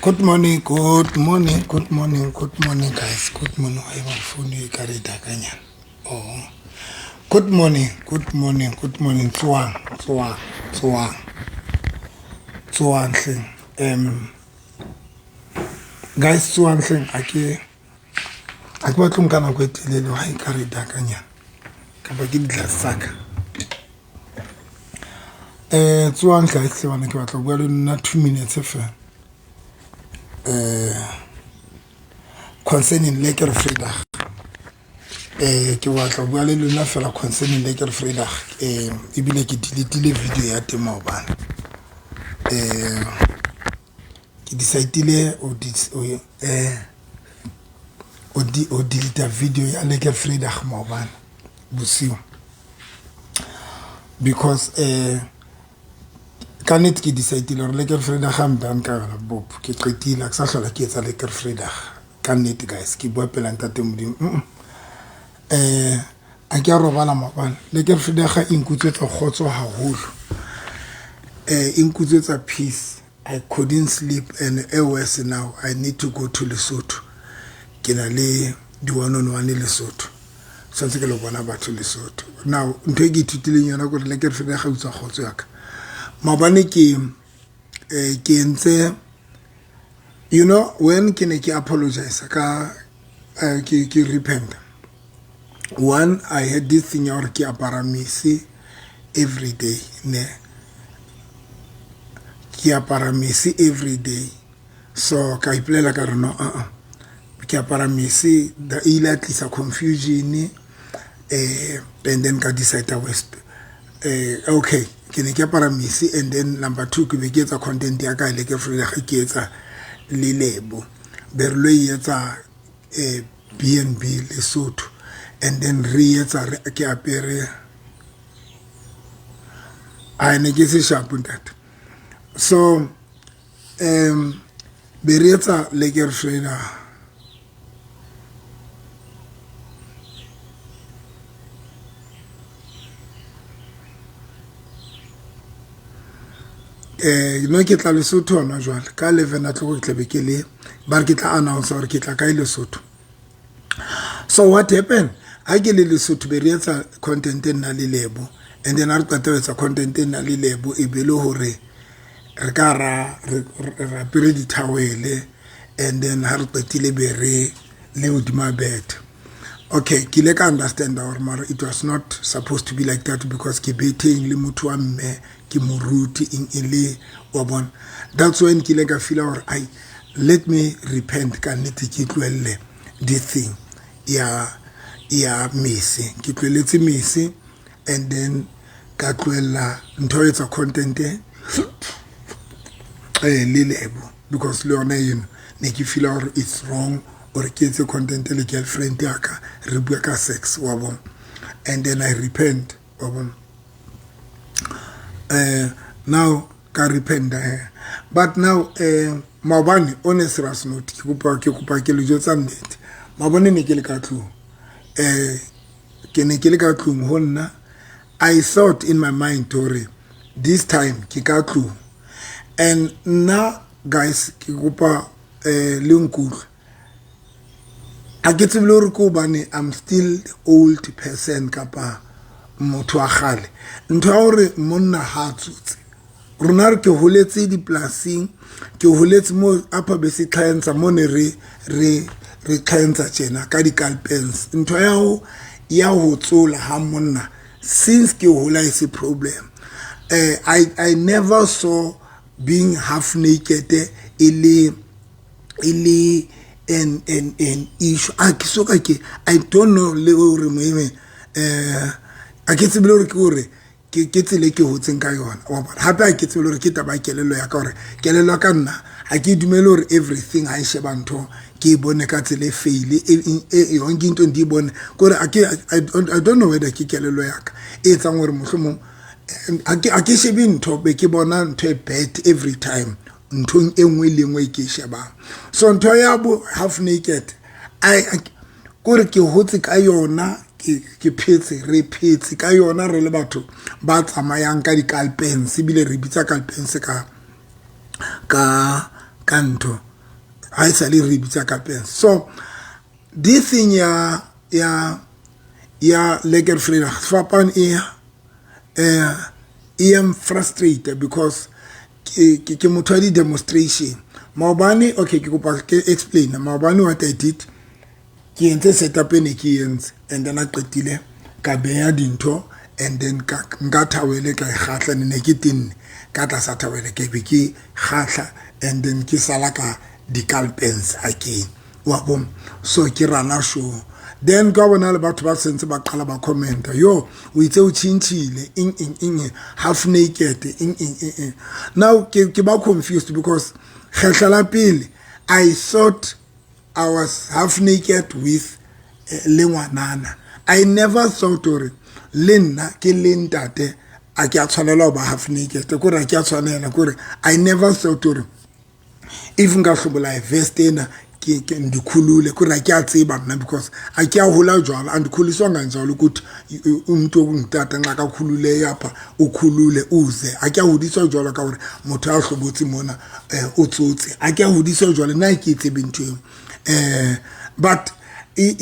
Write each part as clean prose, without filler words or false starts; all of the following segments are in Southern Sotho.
Good morning, good morning, good morning, good morning, guys. Good morning. I have phone e ka re dakanyana. Oh. Good morning, good morning, good morning. Tsoang, tsoang, tsoang. Tsoang hleng. Guys, tsoang hleng a ke a ke batle nka nako e telele ha e ka re dakanyana. Kapa ke di-glass tsa ka. Tsoang guys hle bana ke batla ho bua le nna 2 minutes fela. Concerning Lekker Vrydag. Ke batla ho bua le lona fela concerning Lekker Vrydag. Ebile ke delete-ile video ya teng maobane. Ke decide-ile ho ho delete video ya Lekker Vrydag maobane bosiu. Because ka nnete ke decide-ile hore Lekker Vrydag I'm done ka yona bop ke qetile ha ke sa hlola ke etsa Lekker Vrydag ka nnete guys ke bua pela ntate Modimo. A ke a robala maobane Lekker Vrydag e nkutswetsa kgotso haholo. E nkutswetsa peace. I couldn't sleep and e worse now I need to go to Lesotho. Ke na le di one on one Lesotho. Tshwanetse ke lo bona batho Lesotho. Now ntho e ke ithutileng yona kore Lekker Vrydag e utswa kgotso ya ka. Maobane ke ke entse when ke ne ke apologize ka ke repent. One, I had this thing ya hore ke apara mese every day ne. Ke apara mese every day. So ka ipolela ka re no ke apara mese e ile ya tlisa confusion and then ka decide west okay ke ne ke apara mese and then number 2 ke be ke etsa content ya ka Lekker Vrydag ke etsa le Lebo be re lo e etsa B&B Lesotho and then re etsa ke apere a ne ke se sharp ntate. So be re etsa Lekker Vrydag no ke tla Lesotho hona jwale ka 11 o'clock ke tla be ke le ba re ke tla announce hore ke tla kae Lesotho. So what happened ha ke le Lesotho be re etsa content e nna le Lebo and then ha re qeta ho etsa content e nna le Lebo e be le hore re ka ra re apere di-towel and then ha re qetile be re le hodima bed. Okay, ke ile ka understand hore mara it was not supposed to be like that because ke betheng le motho wa mme ke moruti eng e le wa bona. That's when ke ile ka feel hore ai let me repent ka nnete ke tlohelle this thing ya mese ke tlohelletse mese and then ka tlohella ntho e etsa content le Lebo because le yona eno ne ke feel hore it's wrong or ke etse content le girlfriend ya ka re bua ka sex wa bona and then I repent wa bona. Now ka repent but now maobane on a serious note ke kopa ke le jwetsa nnete. Maobane ne ke le ka tlung ke ne ke le ka tlung ho nna I thought in my mind hore this time ke ka tlung and nna guys ke kopa le nkutlwe ha ke tsebe le hore ke hobane I'm still old person kapa motho wa kgale ntho ya hore monna ha tsotse rona re ke holetse dipolasing ke holetse mo upper basic tlhaentsa mo ne re re re tlhaentsa tjena ka di-kalpens ntho ya ho tsola ha monna since ke hola e se problem. I never saw being half naked e le an issue a ke so ka ke I don't know le hore moeme a ke tsebe le hore ke hore ke tsela e ke hotseng ka yona wa bona. Hape ha ke tsebe le hore ke taba ya kelello ya ka hore kelello ya ka nna ha ke dumele hore everything ha e sheba ntho ke e bone ka tsela e fail e yonke into di bone kore I don't know whether ke kelello ya ka e etsang hore mohlomong ha ke shebe ntho be ke bona ntho e bad every time nthong e nngwe le nngwe e ke e shebang. So ntho ya bo half naked I kore ke hotse ka yona ke phetse re phetse ka yona re le batho ba tsamayang ka dikalpens ebile re bitsa kalpens ka ntho. Ha e sale re bitsa ka pens. So this thing ya Lekker Vrydag sefapano e e am frustrated because ke motho wa di-demonstration maobane. Okay, ke kopa ke explain maobane what I did. Ke entse setup e ne ke entse, and then a qetile ka beha dintho, and then ka nka thawele, ka e kgahla. Ne ke tenne ka tlasa thawele, ke be ke kgahla, and then ke sala ka di-calpens again, wa bona. So ke rana show, then ka bona le batho ba sentse ba qala ba commenta, yo, o itse o tjhintjhile, eng eng eng, half naked, eng eng eng eng. Now ke ba confused because kgehla la pele I thought I was half naked with le ngwanana. I never thought hore le nna ke le ntate a ke a tshwanela ho ba half naked, kore a ke a tshwanela, kore I never thought hore if nka hlobola vest ena ke ndikhulule, kore a ke a tseba nna, because a ke a hola jwalo, andikhuliswanga njalo ukuthi umuntu ongutata nxa kakhululeyo apha ukhulule uze. A ke a hodiswa jwalo ka hore motho a hlobotse mona o tsotse. A ke a hodiswa jwalo, nna ke tsebe ntho eo. But e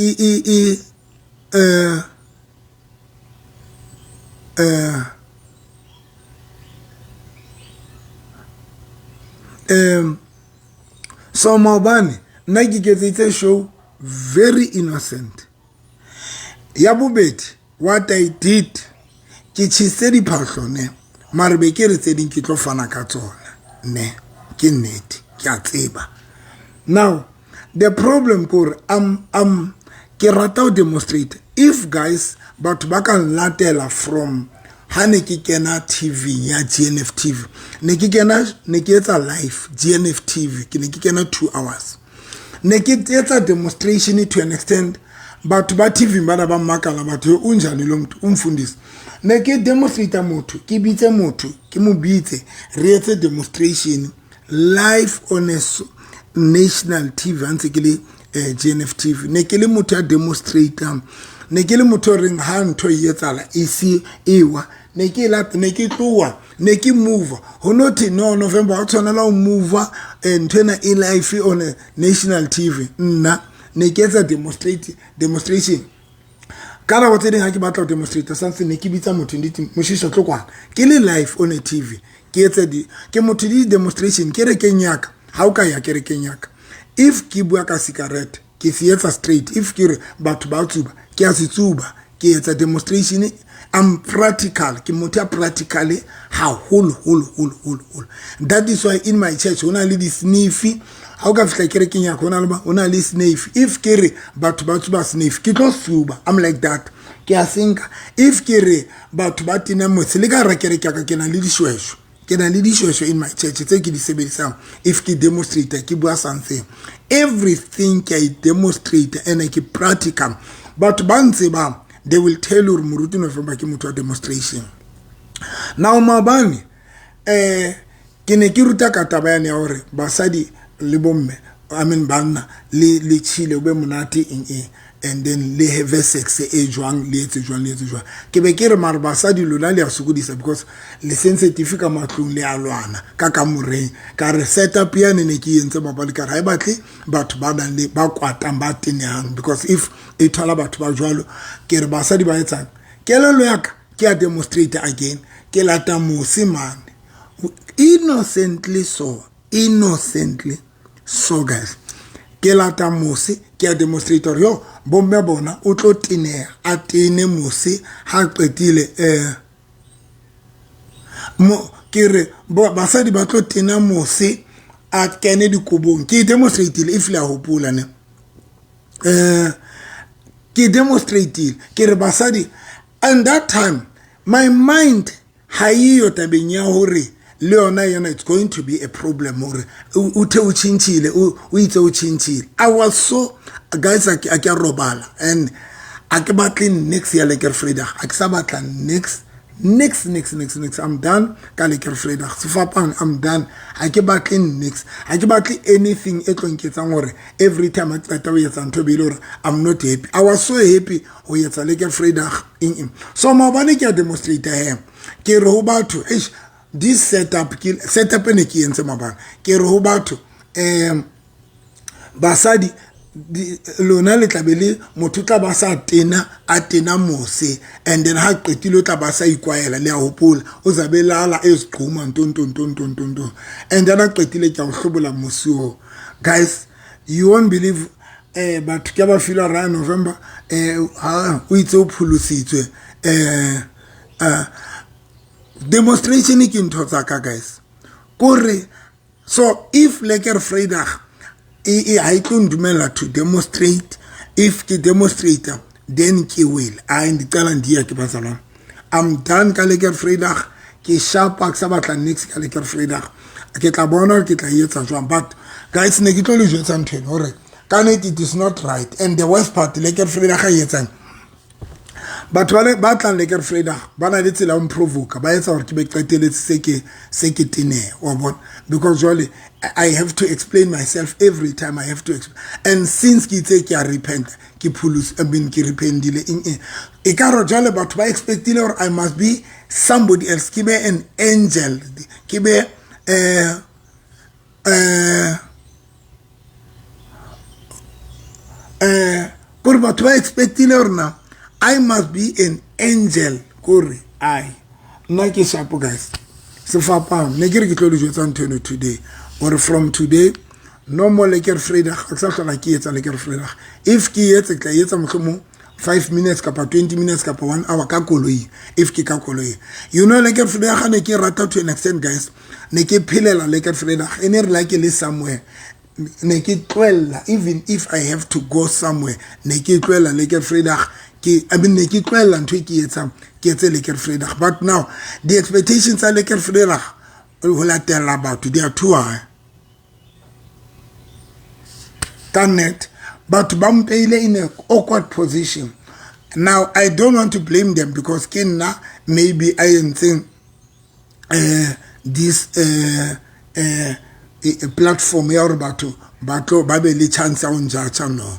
so maobane nna ke ketseditse show very innocent. Ya bobedi, what I did, ke tjhise diphahlo ne, mare be ke re tse ding ke tlo fana ka tsona ne. Ke nnete, ke a tseba. Now the problem ke hore am ke rata ho demonstrate. If guys, batho ba ka nlatela from ha ne ke kena TV ya GNF TV, ne ke kena, ne ke etsa live GNF TV, ke ne ke kena 2 hours, ne ke etsa demonstration to an extent batho ba TV bana ba mmakala, batho o njani lo motho umfundisi. Ne ke demonstrate motho, ke bitse motho, ke mo bitse re etse demonstration live on a national TV. Ha ntse ke le GNF TV, ne ke le motho ya demonstrator, ne ke le motho o reng ha ntho e etsahala e se ewa, ne ke lata, ne ke tloha, ne ke move. Ho no thwe no November wa tshwanela ho move ntho ena e live on a national TV. Nna ne ke etsa demonstration ka nako tse ding. Ha ke batla ho demonstrate something, ne ke bitsa motho, nditi moshiso tlo kwana, ke le live on a TV, ke etse di ke motho di demonstration kerekeng ya ka. Ha o ka ya kerekeng ya ka, if ke bua ka cigarette, ke se etsa straight. If ke re batho ba tsuba, ke a se tsuba, ke etsa demonstration. I'm practical, ke motho ya practically haholo holo holo holo holo. That is why in my church ho na le di-snuff. Ha o ka fihla kerekeng ya ka, ho na le snuff. If ke re batho ba tsuba snuff, ke tlo suba. I'm like that, ke a senka. If ke re batho ba tena motse, le ka hara kereke ya ka, ke na le dishweshwe, ke na le dishweshwe in my church tse ke di sebedisang. If ke demonstrate, ke bua something, everything ke a e demonstrate, and ke practical. Batho ba ntsebang, they will tell you hore moruti November ke motho wa demonstration. Now maobane ke ne ke ruta ka taba yane ya hore basadi le bomme, I mean banna le chile o be monate, eng eng, and then le have sex e jwang, le etse jwang, le etse jwang. Ke be ke re mare basadi lona le a sokodisa because le sensitive ka matlong, le a lwana ka kamoreng. Ka re setup yane ne ke entse maobane, ka re ha e batle batho ba nang le ba kwatang, ba tenehang, because if e thola batho ba jwalo, ke re basadi ba etsang kelello ya ka, ke a demonstrate again. Ke lata mose mane innocently, so innocently so guys, ke lata mose, ke a demonstrate hore yo bomme bona o tlo teneha, a tene mose. Ha qetile mo ke re basadi ba tlo tena mose, a kene dikobong. Ke demonstrateile, if le a hopola ne, ke demonstrateile, ke re basadi. And that time my mind ha eyo tabeng ya hore le yona yona it's going to be a problem hore o the o tjhintjhile, o itse o tjhintjhile. I was so, guys, a ke a robala, and a ke batle next ya Lekker Vrydag. A ke sa batla next next next next next. I'm done ka Lekker Vrydag sefapano. I'm done. Ha ke batle next, ha ke batle anything e tlo nketsang hore every time a qeta ho etsa ntho be ile hore I'm not happy. I was so happy ho etsa Lekker Vrydag, eng eng. So maobane ke a demonstrate he, ke re ho batho, eish, this setup, ke setup e ne ke entse maobane, ke re ho batho Basadi lona le tla be le motho tla ba sa tena a tena mose, and then ha qetile o tla ba sa ikwaela, le a hopola o zabe lala e sigquma ntontontontontonton, and then a qetile ke a o hlobola mose oo. Guys, you won't believe, batho ke ba fila ra November, ha o itse o pholositswe, demonstration ke ntho tsa ka, guys. Kore so if Lekker Vrydag e ha e tlo ndumela to demonstrate, if ke demonstrate then ke wele. Ai, ndicela ndiyeke bazalwane, I'm done ka Lekker Vrydag. Ke sharp, ke sa batla nix ka Lekker Vrydag. Ke tla bona ke tla etsa jwang, but guys, ne ke tlo le jwetsa ntho ena hore ka nnete it is not right. And the worst part, Lekker Vrydag e etsang batho ba ba tlang Lekker Vrydag ba na le tsela ya ho mprovoka, ba etsa hore ke be qeteletse se ke teneha, wa bona, because jwale I have to explain myself every time. I have to explain, and since ke itse ke a repent, ke phulus, I mean, ke repentile eng eng, e ka re jwale batho ba expectile hore I must be somebody else, ke be an angel, ke be kore batho ba expectile hore na I must be an angel. Kore ai, nna ke sharp, guys, sefapano. Ne ke re ke tlo le jwetsa ntho eno today, or from today no more Lekker Vrydag. Ga ke sa hlola ke etsa Lekker Vrydag. If ke etse, ke tla etsa mohlomong 5 minutes kapa 20 minutes kapa 1 hour ka koloi, if ke ka koloi. You know, Lekker Vrydag ne ke rata to an extent, guys. Ne ke phelela Lekker Vrydag. E ne re like le somewhere ne ke tlohella, even if I have to go somewhere, ne ke tlohella Lekker Vrydag. Ke, I mean, ne ke tlohella ntho e ke etsang, ke etse Lekker Vrydag. But now the expectations tsa Lekker Vrydag ho latella batho, they are too high. Ka nnete batho ba mpeile in a awkward position. Now I don't want to blame them, because ke nna maybe I entseng this platform ya hore batho ba tlo ba be le chance ya ho njudge. No,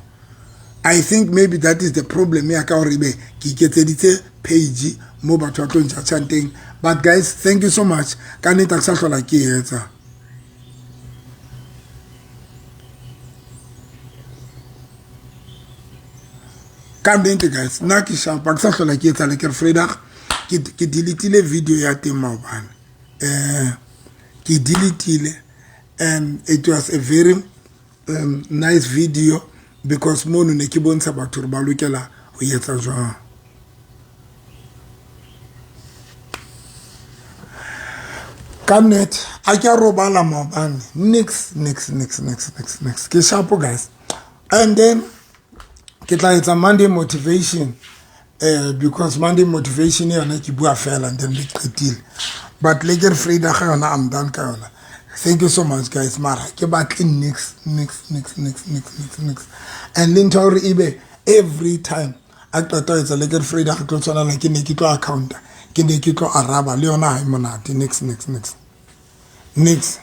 I think maybe that is the problem ya ka, hore ebe ke iketseditse page mo batho ba tlo njudge teng. But guys, thank you so much. Ka nnete ke sa hlola ke etsa. Ka nnete guys, nna ke sharp, ke sa hlola ke etsa Lekker Vrydag. Ke deletile video ya teng maobane, ke deletile, and it was a very nice video, because mono ne ke bontsha batho hore ba lokela ho etsa jwang. Ka nnete a ke a robala maobane, nix nix nix nix nix nix. Ke sharp, guys. And then ke tla etsa Monday motivation, because Monday motivation yona ke bua fela and then le qetile. But Lekker Vrydag ga yona, I'm done ka yona. Thank you so much, guys. Mara ke batle nix nix nix nix nix nix nix. And le ntho hore ebe every time a qeta ho etsa Lekker Vrydag ke tlo tshwanela ke ne ke tlo accounta, ke ne ke tlo araba, le yona ha e monate. Nix nix nix nix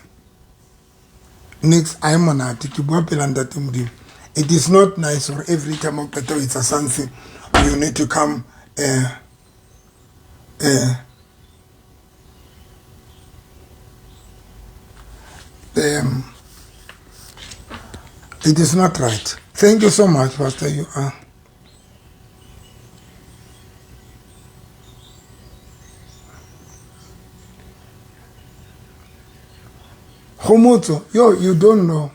nix, a e monate. Ke bua pela ntate Modimo, it is not nice or every time o qeta ho etsa something, you need to come it is not right. Thank you so much, Pastor. You are Kgomotso. Yo, you don't know,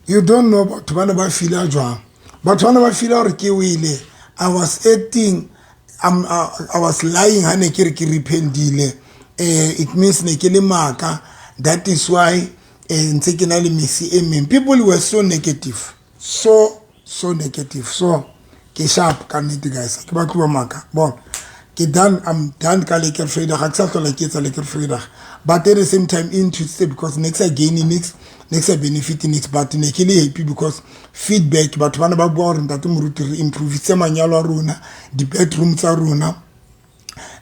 you don't know batho ba ne ba feela jwang. Batho ba ne ba feela hore ke wele. I was acting, I was lying ha ne ke re ke repentile. It means ne ke le maka. That is why ntse ke na le mesi e meng. People were so negative, so so negative. So ke sharp ka nnete, guys, ke batlo ba maka bona. Ke done, I'm done ka Lekker Vrydag. Ga ke sa hlola ke etsa Lekker Vrydag. But at the same time e nthusitse, because ne ke sa gain nix, ne ke sa benefit nix, but ne ke le happy because feedback, batho ba ne ba bua gore ntate moruti re improvisitse manyalo a rona, di-bedroom tsa rona,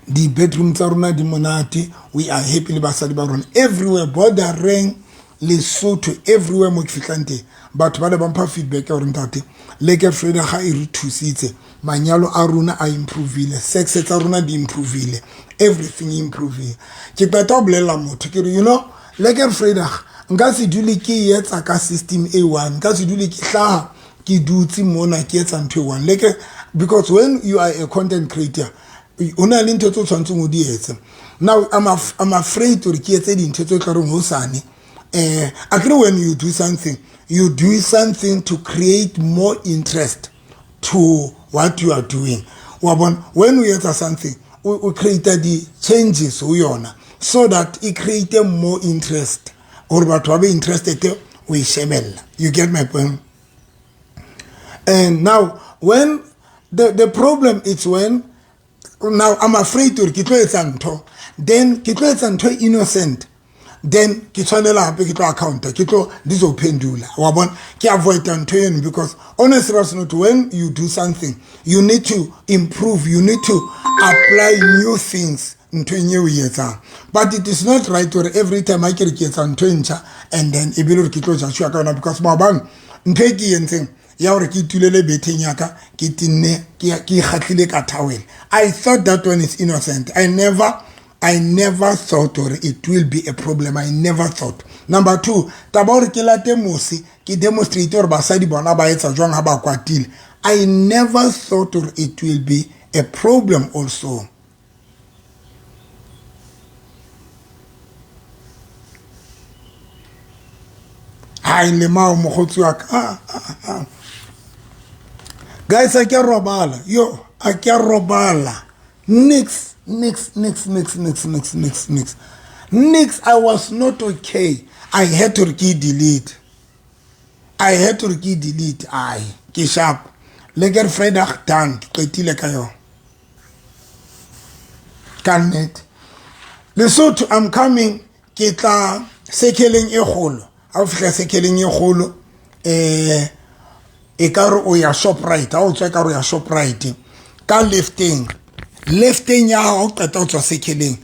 di-bedroom tsa rona di monate, we are happy le basadi ba rona. Everywhere, bordereng Lesotho, everywhere mo ke fihlang teng, batho ba ne ba mpha feedback ya gore ntate, Lekker Vrydag ga e re thusitse, manyalo a rona a improvile, sex tsa rona di improvile, everything improvile. Ke qeta ho bolella motho ke re, you know, Lekker Vrydag Nka se dule ke etsa ka system e one, nka se dule ke hlaha ke dutse mona ke etsa ntho e one leke, because when you are a content creator, o na le ntho tse o tshwanetseng o di etse. Now I'm afraid gore ke etse dintho tse tla reng hosane. Akere when you do something, you do something to create more interest to what you are doing. Wa bona, when o etsa something, o create di-changes ho yona so that e create more interest, gore batho ba be interested o e shebella. You get my point? And now when the problem is, when now I'm afraid gore ke tlo etsa ntho, then ke tlo etsa ntho innocent, then ke tshwanela hape ke tlo accounta, ke tlo dizophendula. Wa bona, ke avoida ntho eno, because on a serious note, when you do something, you need to improve, you need to apply new things nthong eo e etsang. But it is not right gore every time a ke re ke etsa ntho e ntšha, and then e be le gore ke tlo judgiwa ka yona, because maobane ntho e ke e entseng ya gore ke itulele betheng ya ka, ke tinne, ke ikgatlile ka towel, I thought that one is innocent. I never thought gore it will be a problem. I never thought. Number two, taba gore ke late mose ke demonstrate gore basadi bona ba etsa jwang ha ba kwatile, I never thought gore it will be a problem also. Hai, lemao mokgotsi wa ka. Guys, a ke a robala yo, a ke a robala. Nix, nix, nix, nix, nix, nix, nix, nix, nix. I was not okay. I had to ke delete, I had to ke delete. Ai, ke sharp le ke re vrydag done, ke qetile ka yona ka nnete. Lesotho, I'm coming. Ke tla sekeleng e kgolo. Ha o fihla sekeleng e kgolo, e ka re o ya Shoprite. Ha o tswa, e ka re o ya Shoprite, ka lefteng, lefteng ya hao, o qeta ho tswa sekeleng,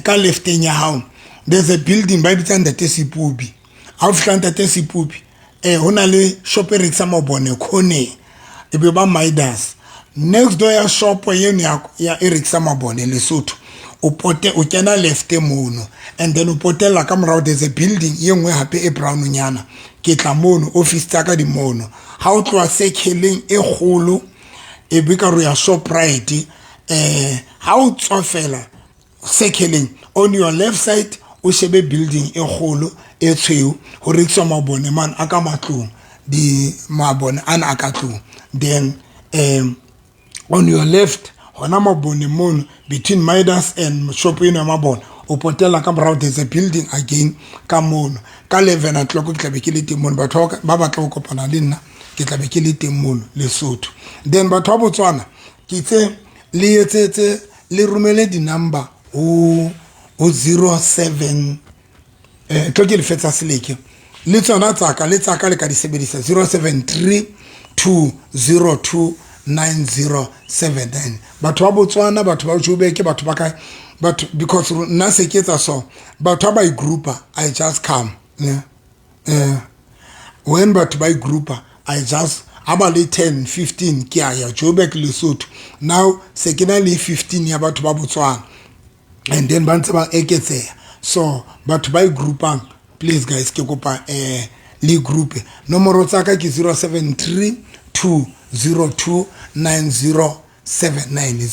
ka lefteng ya hao, there's a building ba e bitsang Ntate Sepubi. Ha o fihla Ntate Sepubi, ho na le shop e rekisa mabone corner, e be ba Midas. Next door ya shop eno ya e rekisa mabone, Lesotho, o pote, o kena left mono, and then o potella ka morao, there's a building ye nngwe hape e brown nyana. Ke tla mono, office tsa ka di mono. Ha o tloha sekeleng e kgolo, e be ka re ya Shoprite, ha o tswa fela sekeleng, on your left side, o shebe building e kgolo e tshweu, ho rekiswa mabone man a ka matlong, di mabone ana a ka tlong. Then on your left, hona mabone mono, between Midas and shop eno ya mabone, o potela ka morao, there's a building again ka mono. Ka 11 o'clock ke tlabe ke le teng mono. Batho ba batla ho kopana le nna, ke tlabe ke le teng mono Lesotho. Then batho ba Botswana, ke tse le etsetse, le romele di-number ho 07, tlo ke lefetsa seleke le tsona tsaka, le tsaka le ka di sebedisa, 073 202 9079. Batho ba Botswana, batho ba Joburg, batho ba kae, batho, because nna se ke etsa so, batho ba igroupa, I just come, ne when batho ba igroupa, I just ha ba le 10 15, ke a ya Joburg, Lesotho. Now se ke na le 15 ya batho ba Botswana, and then ba ntse ba eketseha. So batho ba igroupang, please guys, ke kopa le group. Nomoro tsa ka ke 073 202 9079,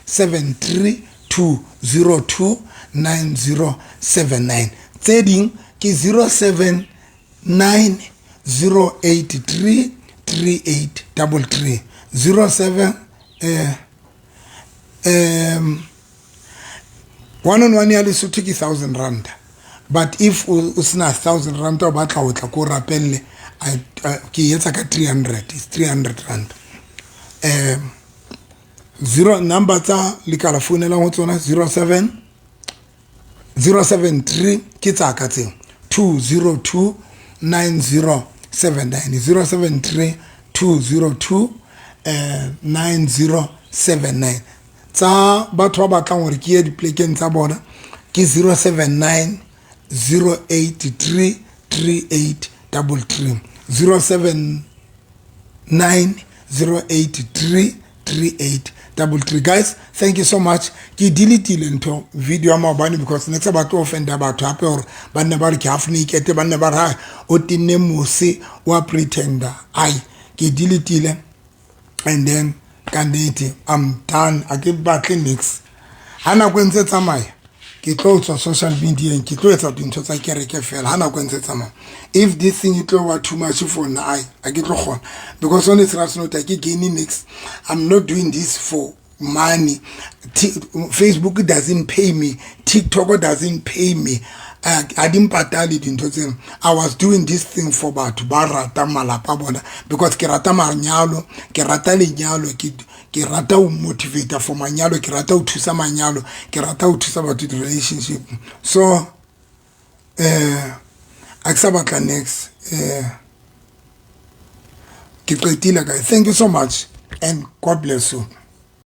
073 202 9079. Tse ding ke 079 083 3833, 07 one on one ya Lesotho ke R1000. But if o sena R1000, o batla ho tla ko rapelle, ke etsa ka 300, is R300. Zero number tsa le ka la founelang ho tsona, 07 073 ke tsa ka tseo, 202 9079, 073 202 9079. Tsa batho ba batlang hore ke ye diplekeng tsa bona ke 079 083 3833, 079 083 38. 33. Guys, thank you so much. Ke deletile ntho video ya maobane because ne ke sa batle offenda batho hape hore ba nne ba re ke half naked, ba nne ba re o tenne mose wa pretender. Ai, ke deletile and then ka nnete I'm done, a ke batle nix. Ha nako e ntse tsamaya, ke tlo tswa social media, ke tlo etsa dintho tsa kereke fela. Ha nako e ntse tsamaya, if this thing e tlo ba too much for nna, ai, a ke tlo kgona, because on a serious note, a ke gain nix. I'm not doing this for money. Facebook doesn't pay me, TikTok doesn't pay me, a di mpatale dintho tsena. I was doing this thing for batho ba ratang malapa a bona, because ke rata manyalo, ke rata lenyalo, ke rata ho motivate for manyalo, ke rata ho thusa manyalo, ke rata ho thusa batho di-relationship. So a ke sa batla nix. Ke qetile, guys. Thank you so much and God bless you.